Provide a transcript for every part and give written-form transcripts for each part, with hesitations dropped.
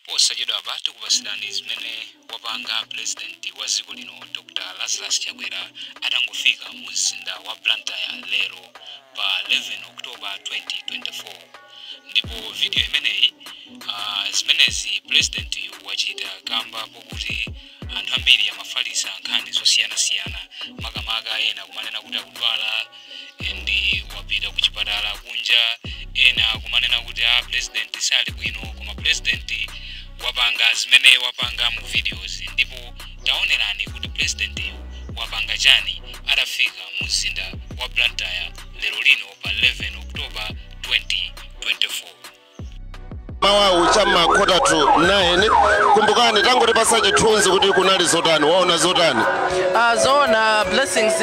Posachedwapa tikupatsirani zimene wapanga president wa dziko lino Dr. Lazarus Chakwera atangofika mu mzinda wa Blantyre lero pa 11 October 2024. Ndipo video imeneyi, zimenezi president wachita kamba pokuti anthu ambiri amafalitsa nkhani zosiyanasiyana, makamaka ena kumanena kuti akudwala ndi wapita ku chipatala kunja, ena kumanena kuti a president sali bwino, koma president wapanga zimene wapanga mu videos. Ndipo taonerani kuti president wapanga chani atafika mu mzinda wa Blantyre lero lino pa 11 October 2024. Mawawu chamma 8:45. Kumbukani, tangotipasa chithunzi kuti kunali zotani, waona zotani? Zoona Blessings,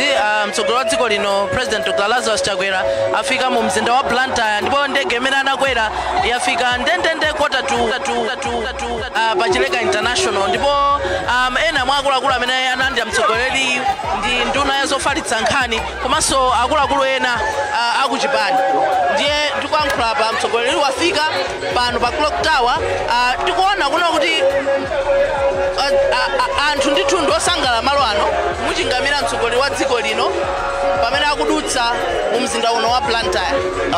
mtsogoleri wa dziko lino President Dr. Lazarus Chakwera afika mu mzinda wa Blantyre, ndipo ndege imene anakwera yafika ndendende 1:45 pa Chileka International. Ndipo ena mwa akuluakulu amene analandira mtsogoleri ndi nduna ya zofalitsa nkhani komanso akuluakulu ena akuchipani. Ndiye tikuyankhula pa mtsogoleri wafika pano pa Clock Tower. Tikuona kuno kuti anthu ndithu ndi osangalala malo ano muchingamira mtsogoleri wa dziko lino pamene akudutsa mu mzinda uno wa Blantyre.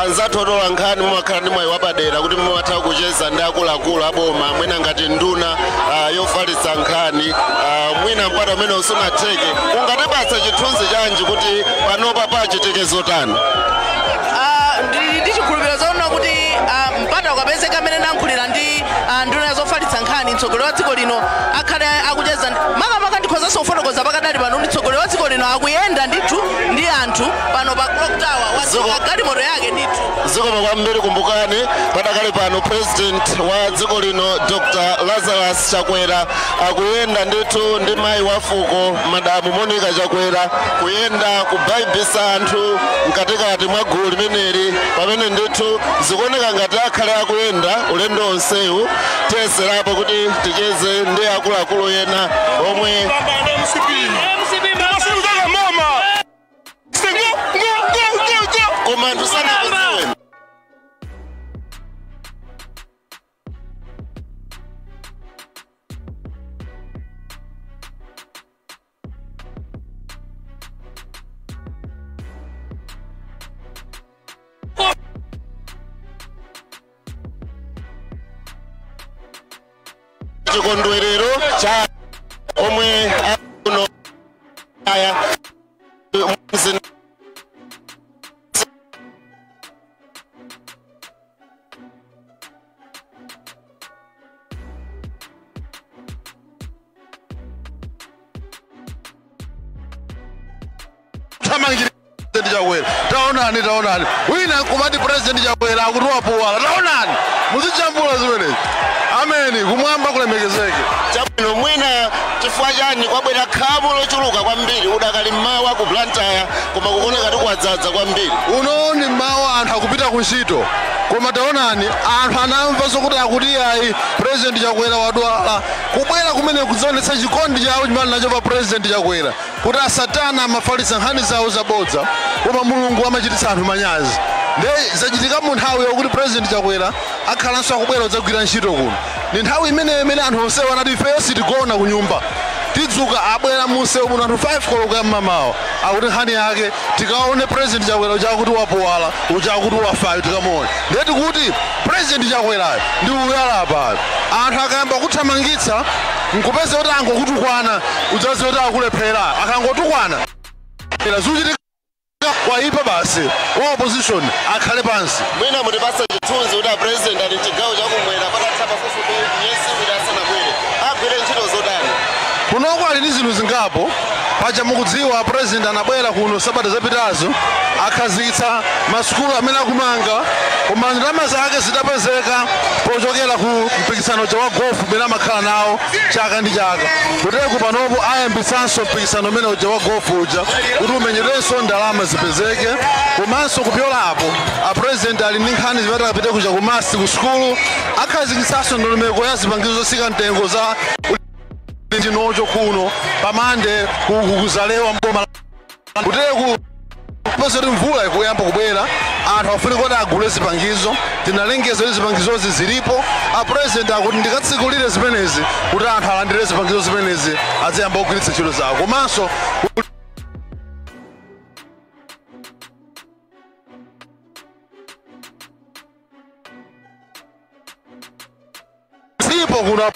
Anzathu otola nkhani, mumakhala ndi mwayi wapadera kuti mumatha kucheza ndi akuluakulu aboma, mwina ngati nduna yofalitsa nkhani, mwina mpata umene usunatheke, ungatipatsa chithunzi chanji kuti panopa pachitike zotani? Ndili ndi chikhulupiriro zoona kuti mpata ukapezeka amene nankhulira ndi nduna zofalitsa nkhani, mtsogoleri wa dziko lino akhale akucheza. Makamaka ndikhozanso kufotokoza pakadali pano kuti mtsogoleri wa dziko lino akuyenda ndithu ndi anthu pano pa Clock Tower, watsika galimoto yake ndithu. Zikomo kwambiri. Kumbukani, padakali pano president wa dziko lino Dr. Lazarus Chakwera akuyenda ndithu ndi mayi wa fuko Madamu Monica Chakwera, kuyenda kubaibisa anthu mkatikati mwa gulu limeneli, pamene ndithu zikuoneka ngati akhale akuyenda ulendo onsewu. Tiyeserapo kuti ticheze ndi akuluakulu ena omwe koma anthu sanakudziweni. Chikondwerero cha omwe akuno aya mzinda. Thamangira President Chakwera, taonani, taonani, wina nkumati President Chakwera akuti wapuwala. Taonani, muzijambula zimenezi. Ameni, kumwamba kulemekezeke. Chabwino, mwina chifukwa chani kwabwera khamu lochuluka kwambiri udakali mmawa ku Blantyre, koma kukuoneka tikwadzaza kwambiri? Uno ndi mmawa, anthu akupita ku ntchito, koma taonani, anthu anamva zokuti akuti ayi, President Chakwera wadwala, kubwera kumene kudzaonetsa chikondi chawo chimene nacho pa President Chakwera, kuti asatana amafalitsa nkhani zawo zabodza, koma Mulungu amachititsa anthu manyazi. Nde zachitika mu nthawi yokuti President Chakwera akhalanso akubwera kudzagwira ntchito kuno. Ndi nthawi imeneyo imene anthu onsewo anati ifeyo sitigona ku nyumba, tidzuka. Abwera munsewu muno anthu 5 koloko ya mmamawa, akuti nkhani yake tikaone President Chakwera uchakuti wapuwala, uchakuti wafayo, tikamuone. Ndeti kuti President Chakwerayo ndi uyalapa. Anthu akayamba kuthamangitsa nkupeza kuti angokutukwana, udzaziwa kuti akulephera. Akangotukwana zuchitika kwaipa basi, wa opposition akhale pansi. Mwina mutipatse chithunzi kuti a president ali mchigawo chakumwera patatha pafupifupi miyezi 2 asanabwere, agwire ntchito zotani? Kunoko ali ndi zinthu zingapo. Paja mukudziwa President anabwera kuno sabata zapitazo, akhazikitsa masukulu amene akumanga, koma ndalama zake zidapezeka pochokera ku mpikisano wa golf umene amakhala nawo chaka ndi chaka. Kuteku panopo ayambitsanso mpikisano umene uja wa golf uja kuti umenyedwenso, ndalama zipezeke. Komanso kupyolapo, a president ali ndi nkhani zimene akapite kuja kumasi ku sukulu, akhazikitsanso ndondomeko ya zipangizo zosika mtengo za chinocho kuno pamande kuzalewa mboma. Kuteku pose kuti mvula ikuyamba kubwera. Anthu afunika kuti agule zipangizo. Tinalengeza kuti zipangizozi zilipo. A president akuti ndikatsikulire zimenezi kuti anthu alandire zipangizo zimenezi aziyamba kugwiritsa ntchito zawo. Komanso zipo kuno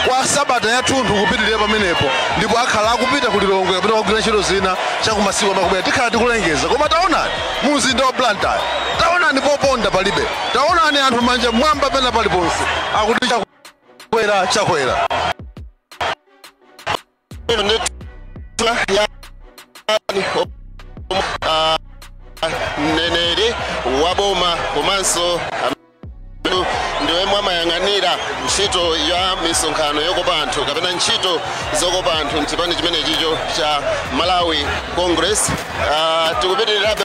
kwa sabata yathunthu kupitirira pamenepo, ndipo akhala akupita ku Lilongwe kapena kugwira ntchito zina chakumasiku amakubwera. Tikhala tikulengeza. Koma taonani mu mzinda wa Blantyre, taonani poponda palibe, taonani anthu manja mwamba pena paliponse akuti Chakwera Chakwera. Mneneri wa boma komanso ndiwe mwamayang'anira ntchito ya misonkhano yokopa anthu kapena ntchito zokopa anthu mchipani chimene chicho cha Malawi Congress. Tikupitirirabe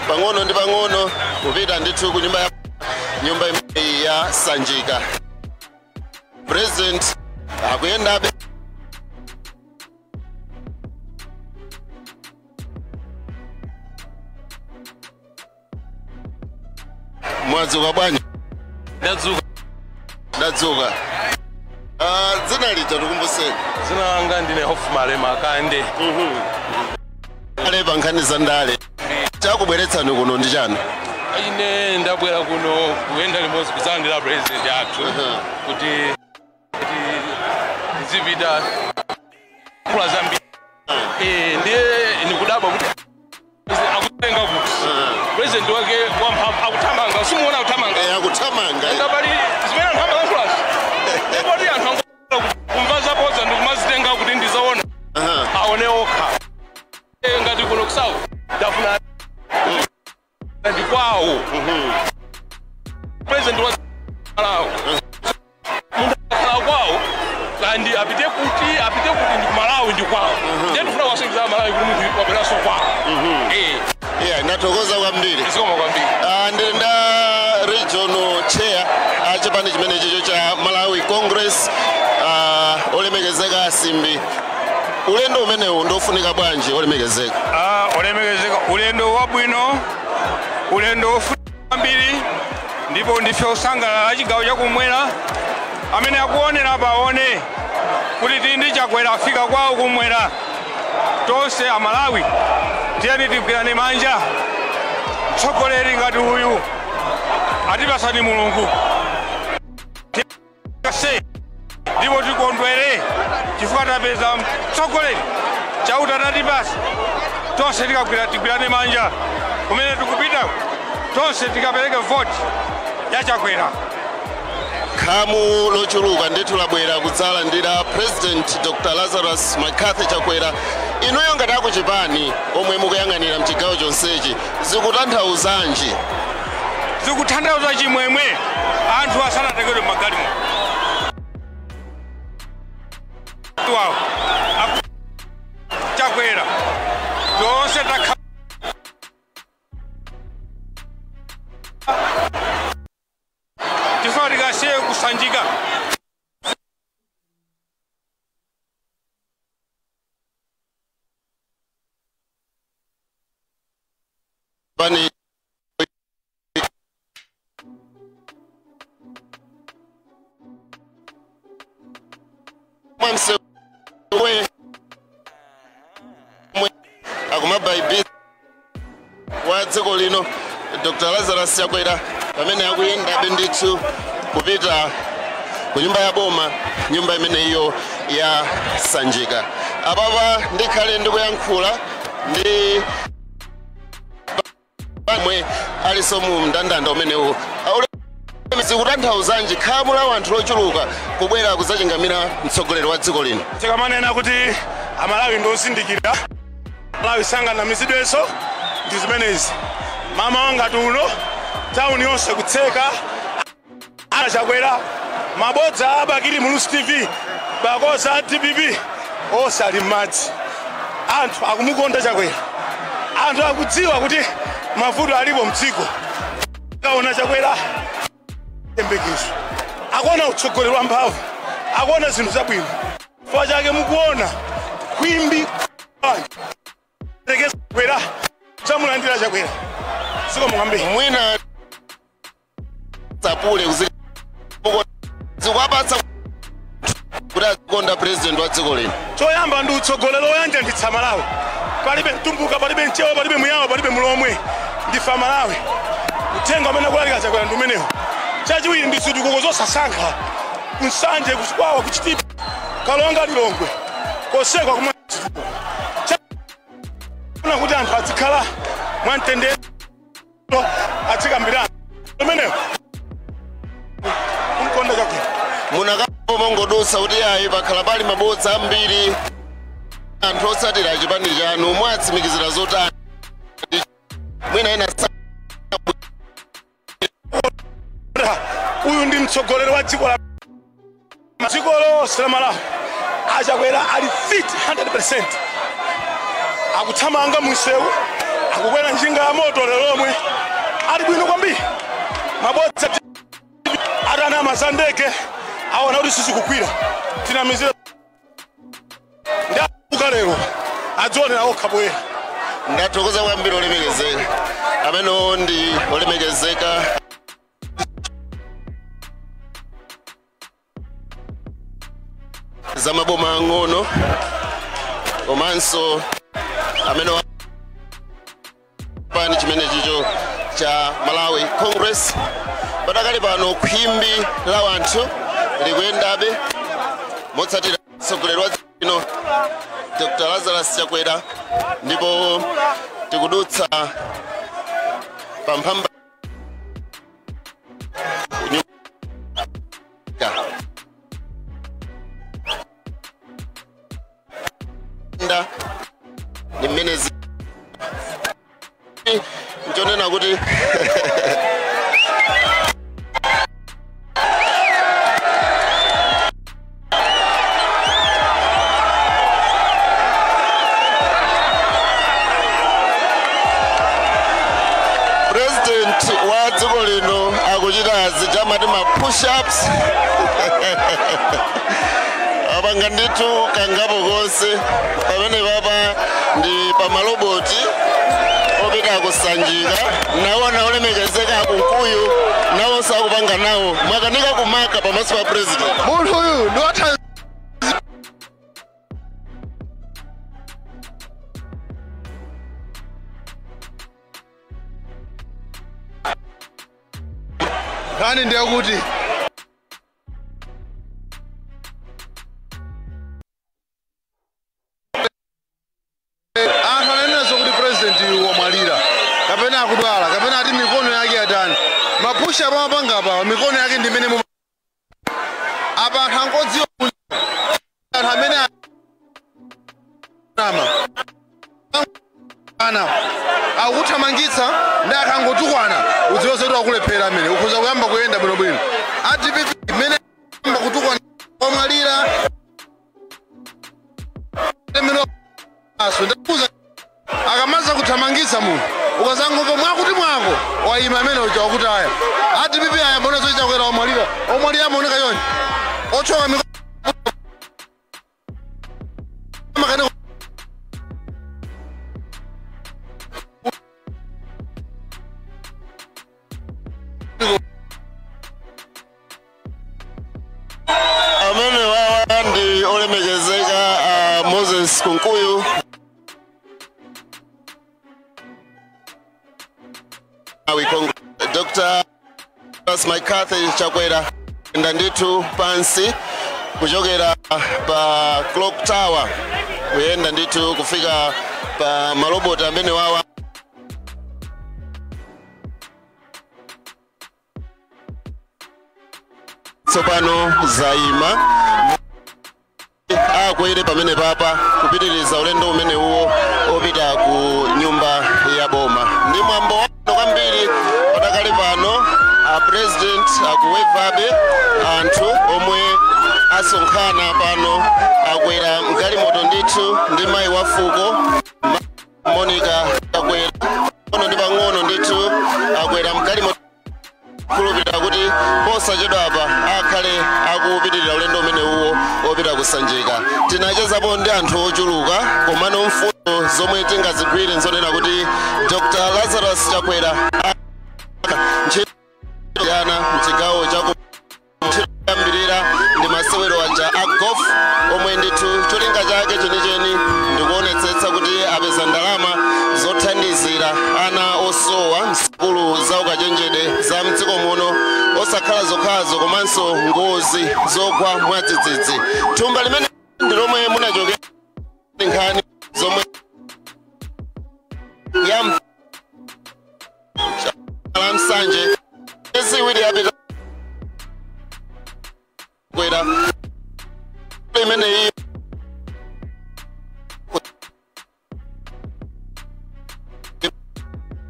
pang'ono ndi pang'ono kupita ndithu ku nyumba ya nyumba imeneyi ya Sanjika. President akuyendabe. Mwadzuka bwanji? Ndadzuka. Ndadzuka. Dzina lija tikumbuseni. Dzina langa ndine Hofu Malema Kande. Ale pa nkhani za ndale, chakubweretsani kuno ndi chani? Ine ndabwera kuno kuyenda limodzi kudzalandira president athu kuti tizipita kula zambiri. Ndiye nikudabwa kuti akutenga kuti president wake wamphamvu akuthamanga, simuona akuthamanga. Akuthamanga. Ngapali zimene anthu amalankhulazo. Ndipo ndi anthu kumva zabodza ndikumazitenga kuti ndizaona. Aone okha. Ngati kuno ku South ndafuna ndi kwawo. President wa Malawi. Munthu akhala kwawo kandi apite kuti ndi Malawi ndi kwawo. Ndiye ndifuna kuwasonyeza Malawi kuti munthu wabweranso kwawo. Yeah, ndathokoza kwambiri. Zikomo kwambiri. Ndili nda regional chair achipani chimene chicho cha Malawi Congress, olemekezeka Simbi. Ulendo umenewu ndofunika bwanji olemekezeka? Olemekezeka ulendo wabwino, ulendo wofunika kwambiri, ndipo ndife osangalala chigawo chakumwera. Amene akuonera paone kuti tili ndi Chakwera afika kwawo kumwera. Tonse Amalawi tiyeni tigwirane manja. Mtsogoleri ngati uyu atipasani Mulungu ndipo tikondwere chifukwa tapeza mtsogoleri chauta atatipasa. Tonse tigwirane manja kumene tikupita, tonse tikapereke voti ya Chakwera. Khamu lochuluka ndithu labwera kudzalandira President Dr. Lazarus McCarthy Chakwera. Inuyo ngati akuchipani omwe mukuyang'anira mchigawo chonsechi, zikutanthauzanji? Zikutanthauza chimwemwe, anthu asanatekedwe m'magalimoto wawo Chakwera tonse takha tifuna tikasiye kusanjika. Pani akumabaibi wa dziko lino Dr. Lazarus Chakwera pamene akuyendabe ndithu kupita ku nyumba ya boma, nyumba imeneyo ya Sanjika. Apapa ndikhale ndikuyankhula ndi pamwe aliso mu mndandanda umenewu. Zikutanthauzanji khamu la anthu lochuluka kubwera kudzachingamira mtsogoleri wa dziko lino? Tikamanena kuti Amalawi ndi osindikira, Malawi sanganamizidwenso ndi zimenezi. Mama wanga tuno tawuni yonse kutseka Chakwera, mabodza abakiri Mulusi TV, bakoza DPP onse ali m'madzi. Anthu akumukonda Chakwera, anthu akudziwa kuti mavuto alipo mdziko. Akaona Chakwera tembekezo, akuona utsogoleri wa mphamvu, akuona zinthu zabwino. Chifukwa chake mukuona khwimbi Chakwera zamulandira Chakwera. Siko mwambiri. Mwina sapule zikuwapatsa kuti azikonda president wa dziko lino. Choyamba ndi utsogoleri woyanjanitsa Malawi. Palibe Mtumbuka, palibe Mchewa, palibe Muyawo, palibe Mulomwe. Ndife Malawi. Uthenga umene akulalika Chakwera ndi umenewo. Chachiwiri ndi zitukuko zosasankha. Kunsanje, kuchikwawa, kuchitipa, Kalonga, Lilongwe, kosekwa kumwe zitukuko. Chafuna kuti anthu azikhala mwamtendere, azikambirana. Umenewo kumkonda Chakwera. Munakapo mongodusa kuti ayi pakhala pali mabodza ambiri, anthu otsatira chipani chanu mwatsimikizira zotani? Mwina ena uyu ndi mtsogoleri wa dziko la dziko lonse la Malawi. Achakwera ali fit 100%, akuthamanga munsewu, akukwera njinga ya moto lero lomwe, ali bwino kwambiri. Mabodza atanama za ndege aona kuti sizikukwira, tinamizira ndi akuka lero adzionera okha poyera. Ndathokoza kwambiri olemekezeka. Amenewo ndi olemekezeka za maboma ang'ono komanso amene pani chimene chicho cha Malawi Congress. Padakali pano khwimbi la wanthu likuyendabe motsatira mtsogoleri wa dziko lino Dr. Lazarus Chakwera, ndipo tikudutsa pamphamba nda ni mmene nchonena kuti president wa dziko lino akuchita zijamati ma push-ups apanga ndithu kangapo konse. Pamene papa ndi pamaloboti opita kusanjika, nawo olemekezeka akunkuyu nawo sakupanga nawo mwakanika kumaka pamaso pa president. Munthu uyu ndi wathanzi. Nkhani ndiyakuti anthu ananenanso kuti president wamwalira kapena akudwala kapena ati mikono yake yatani. Mapusha amapanga apa mikono yake ndi imene apa anthu angodziwa anthu amene ana akuthamangitsa ndi akangotukwana udziwe zoti wakulephera amene ukhoza kuyamba kuyenda bwinobwino. A DPP imene ayamba kutukwana wamwalira aso ndakuza akamaza kuthamangitsa munthu ukazangomva mwakuti mwako wayima amene uja wakuti aya a DPP aya mbona zoita Chakwera wamwalira omwalira amaoneka chonchi ochoka makane. Amene wawa ndi olemekezeka Moses Kunkuyu Dr. McCarthy Chakwera enda ndithu pansi kuchokera pa Clock Tower kuyenda ndithu kufika pa maloboti amene wawa tsopano zayima akwere pamene papa kupitiriza ulendo umene uwo opita ku nyumba ya boma. Ndi mwambo wano kwambiri padakali pano a president akuwevabe anthu omwe asonkhana pano akwera mgalimoto ndithu ndi mayi wa fuko Monica Chakwera pang'ono ndi pang'ono ndithu akwera mgalimoto khulupirira kuti posachedwa apa akhale akupitirira ulendo umene uwo opita kusanjika. Tinachezapo ndi anthu ochuluka komano mfundo Zomwe tingazigwire nzonena kuti Dr Lazarus Chakwera ntchito yana mchigawo chaku ntchito ndi masewero aja a golf, omwe ndithu cholinga chake chenicheni ndikuonetsetsa kuti apeza ndalama zothandizira ana osowa msukulu za ukachenjede za mdziko muno, osakhala zokhazo komanso ngozi zogwa mwadzidzidzi. Thumba limene ndi lomwe munachokera nkhani zomwe ya la Msanje miyezi 2 yapita kwera imeneyi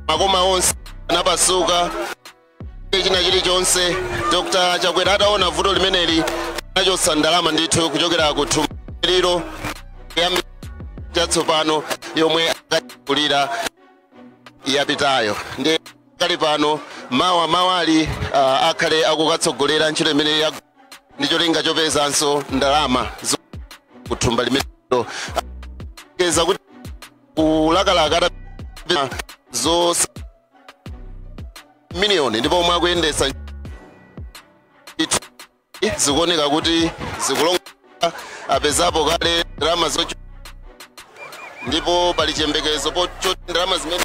makoma onse anapasuka china chilichonse. Dr Chakwera ataona vuto limeneli anachotsa ndalama ndithu kuchokera ku thumba lilo chatsopano yomwe akakulira yapitayo. Ndi kali pano mawa mawali akhale akukatsogolera ntchito imene ndi cholinga chopezanso ndalama kuthumba limenelo keza kuti kulakalaka zo miliyoni, ndipo omwe akuyendetsa zikuoneka kuti zikulonga apezapo kale ndalama zochuluka, ndipo pali chiyembekezo choti ndalama zimene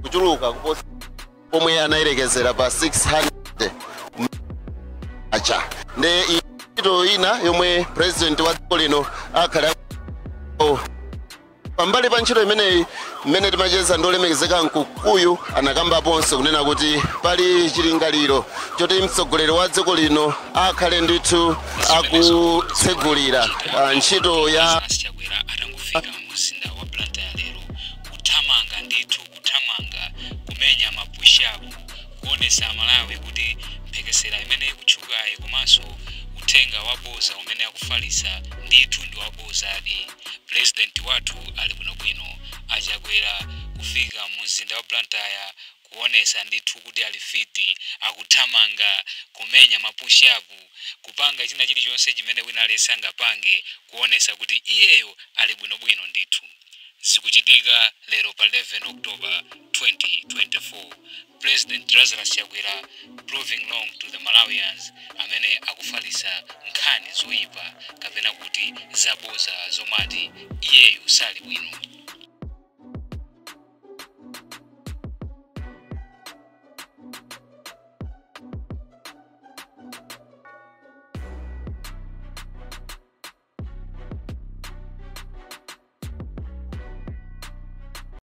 kuchuluka kuposa pomwe anayerekezera pa 600 acha. Ndi ntchito ina yomwe president wa dziko lino akhale pambali pa ntchito imeneyi. Mmene timacheza ndi olemekezeka Mkukuyu anakambaponso kunena kuti pali chilingaliro choti mtsogoleri wa dziko lino akhale ndithu akutsegulira ntchito ya Lazarus Chakwera atangofika mu mzinda wa Blantyre lero, kuthamanga ndithu, kuthamanga, kumenya ma push-up, kuonesa Amalawi kuti mphekesera imene ikutchukayi komanso uthenga waboza umene akufalitsa ndithu ndi wabozadi. President wathu ali bwinobwino. Achakwera kufika mu mzinda wa Blantyre, kuonesa ndithu kuti ali fit, akuthamanga, kumenya ma push-up, kupanga china chilichonse chimene wina aliyense angapange, kuonesa kuti iyeyo ali bwinobwino ndithu. Zikuchitika lero pa 11 October 2024. President Lazarus Chakwera proving wrong to the Malawians amene akufalitsa nkhani zoyipa kapena kuti zaboza zomati iyeyo sali bwino.